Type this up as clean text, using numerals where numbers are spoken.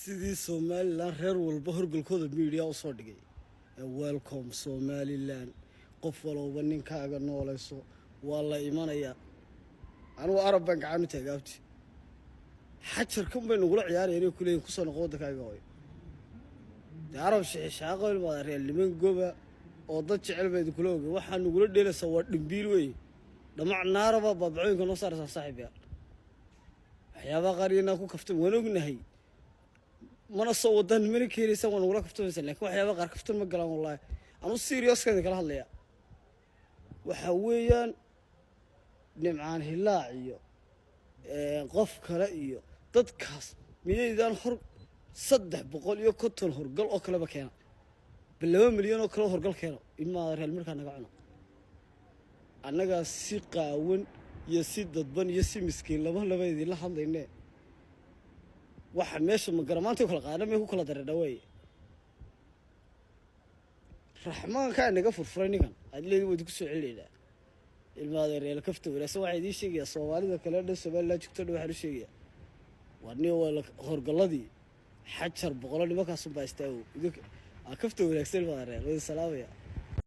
Sidii Somaliland reer walba horgalkooda media usoo dhigay ee "Welcome Somaliland", qof walowba ninkaaga noolayso, waa la imanayaa. Anugu Arab baan gacan u taagaabti. Xajarkan bay nagula ciyaaraya inay kuleeyihin kusoo noqo waddankaaga hooyo. Dee Arab shixishaaqo, ilmaada reer, niman goba oo dad jecel baa idinkula ogay. Waxaa nagula dheelaysaa waa dhimbiil wey, dhamac naaraba baabacooyinka noo saaraysaa. Saaxiib yaal, waxyaabaha qaar iyanaa ku kaftan waan ognahay, mana soo wadaan, mana keenaysaan, waa nagula kaftamaysaa, lakin waxyaabaha qaar kaftan ma galaan. Wallaahi anu serious-ka idin kala hadlaya. Waxa weeyaan Nimcaan Hilaac iyo qof kale iyo dadkaas miyaydaan hor 350 horgal oo kaleba keena, bal 2 milyan oo kale horgal keeno. Imaada reer markaa naga cuna. Annagaa si qaawan iyo si dadban iyo si miskiin laba laba idinla hadlayne. Waxa meesha magaramaanta kala qaadana may ku kala dareedha wey. Raxmaankaa naga furfuray ninkan aad leedi waa idinku soo celinaynaa. Ilmaada reer, kafta wanaagsan waxaa idiin sheegayaa. Soomaalida kale dhan, Somaliland joogto dhan, waxaan u sheegayaa waa nin waa horgalladii xajar boqolo nimankaasunbaa istaago. Idinka kafta wanaagsan, ilmaada reer, waa idin salaamaya.